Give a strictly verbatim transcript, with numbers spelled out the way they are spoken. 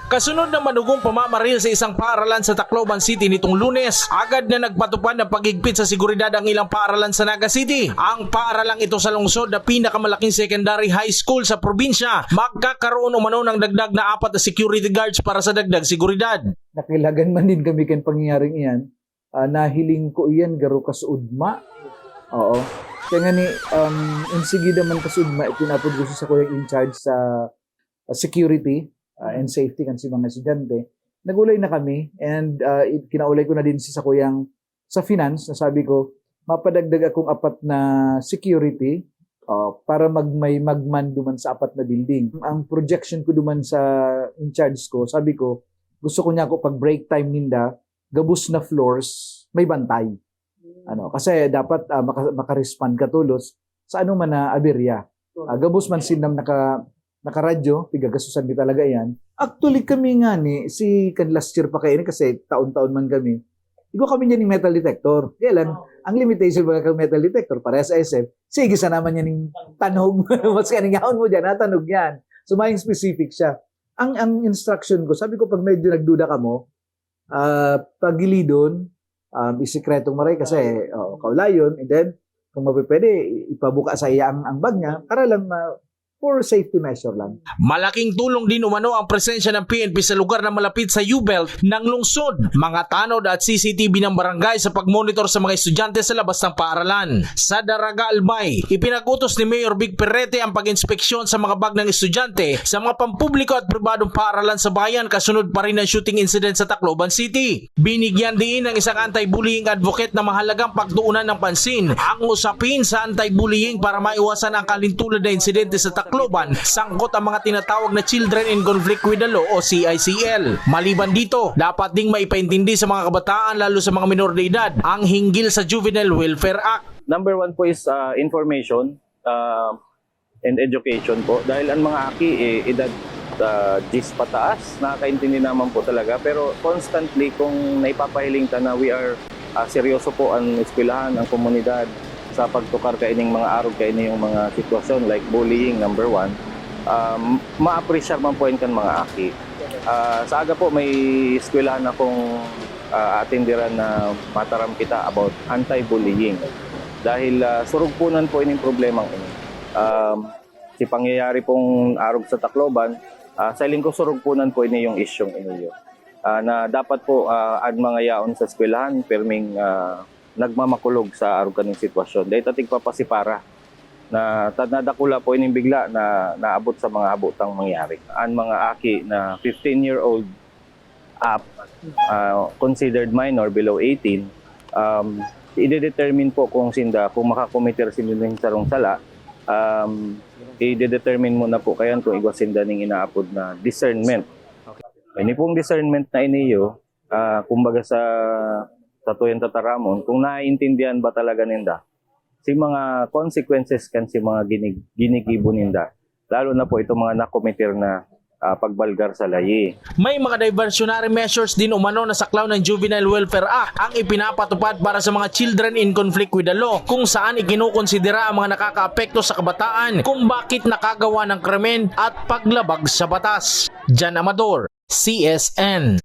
Kasunod ng madugong pamamaril sa isang paaralan sa Tacloban City nitong Lunes, agad na nagpatupad ng paghigpit sa seguridad ang ilang paaralan sa Naga City. Ang paaralang ito sa lungsod na pinakamalaking secondary high school sa probinsya, magkakaroon umano ng dagdag na apat na security guards para sa dagdag seguridad. Nakilagan man din kami kan pangyayaring iyan. Ah, nahiling ko iyan garo kasuudma. Oo. Kaya nga ni, um, insigida man kasuudma, itinapod ko sa kuyang in charge sa uh, security uh, and safety kan si mga estudyante. Nagulay na kami and uh, kinaulay ko na din si sakuyang sa finance na sabi ko, mapadagdag akong apat na security uh, para mag may magman duman sa apat na building. Ang projection ko duman sa in charge ko, sabi ko, gusto ko niya ako pag break time ninda, gabos na floors, may bantay. Ano, kasi dapat uh, maka, maka-respond ka tulos sa ano man na aberya. Uh, gabos man sindam naka nakaradyo, pigagasusan mi talaga yan. Actually, kami nga ni, si kan last year pa kayo kasi taon-taon man kami, igwa kami dyan yung metal detector. Kaya lang, ang limitation ba ng metal detector, parehas sa S F, sige sa naman yan yung tanog. Mas kaningahon mo dyan, ha, tanog yan. So, may specific siya. Ang, ang instruction ko, sabi ko, pag medyo nagduda ka mo, uh, pagilidon, um, isikretong maray kasi oh, kaulayon, and then kung mapipwede, ipabuka sa iya ang, ang bag niya para lang ma, for safety measure lang. Malaking tulong din umano ang presensya ng P N P sa lugar na malapit sa U-Belt ng lungsod, mga tanod at C C T V ng barangay sa pagmonitor sa mga estudyante sa labas ng paaralan. Sa Daraga Albay, ipinag-utos ni Mayor Vic Perrete ang pag-inspeksyon sa mga bag ng estudyante sa mga pampubliko at pribadong paaralan sa bayan kasunod pa rin ng shooting incident sa Tacloban City. Binigyan diin ng isang anti-bullying advocate na mahalagang pagtuunan ng pansin ang usapin sa anti-bullying para maiwasan ang kalintulad na insidente sa Tacloban sangkot ang mga tinatawag na Children in Conflict with the Law o C I C L. Maliban dito, dapat ding maipaintindi sa mga kabataan, lalo sa mga minor de edad, ang hinggil sa Juvenile Welfare Act. Number one po is uh, information uh, and education po. Dahil ang mga aki, eh, edad uh, diyes pataas, nakakaintindi naman po talaga. Pero constantly, kung naipapahiling ta na we are uh, seryoso po ang eskwelahan, ang komunidad, sa pagtukar kaining mga arog kaini yung mga sitwasyon like bullying, number one, um, ma-appreciate man po yan kan mga aki. Uh, sa aga po, may eskwelahan akong uh, atindiran na mataram kita about anti-bullying. Dahil uh, surugpunan po ining problemang ini. Um, si pangyayari pong arog sa Tacloban, uh, sa lingkod surugpunan po ini yung isyong iniyo. Uh, na dapat po uh, ang mga yaon sa eskwelahan, pirming uh, nagmamakulog sa arog kaning sitwasyon. Dahil tatig papasipara na nadakula po ining bigla na naabot sa mga habutang mangyari. Ang mga aki na fifteen-year-old up, uh, considered minor below eighteen, um, i-determine po kung sinda, kung makakometer sinda ng sarong sala, um, i-determine mo na po kayan kung igwa sinda ning inaapod na discernment. Ini pong discernment na iniyo, uh, kumbaga sa sa tuyang tataramon, kung naiintindihan ba talaga ninda si mga consequences kan si mga ginig, ginigibo ninda, lalo na po itong mga nakometer na uh, pagbalgar sa layi. May mga diversionary measures din umano na saklaw ng Juvenile Welfare Act ang ipinapatupad para sa mga children in conflict with the law, kung saan ikinukonsidera ang mga nakakaapekto sa kabataan kung bakit nakagawa ng krimen at paglabag sa batas. Jan Amador, C S N.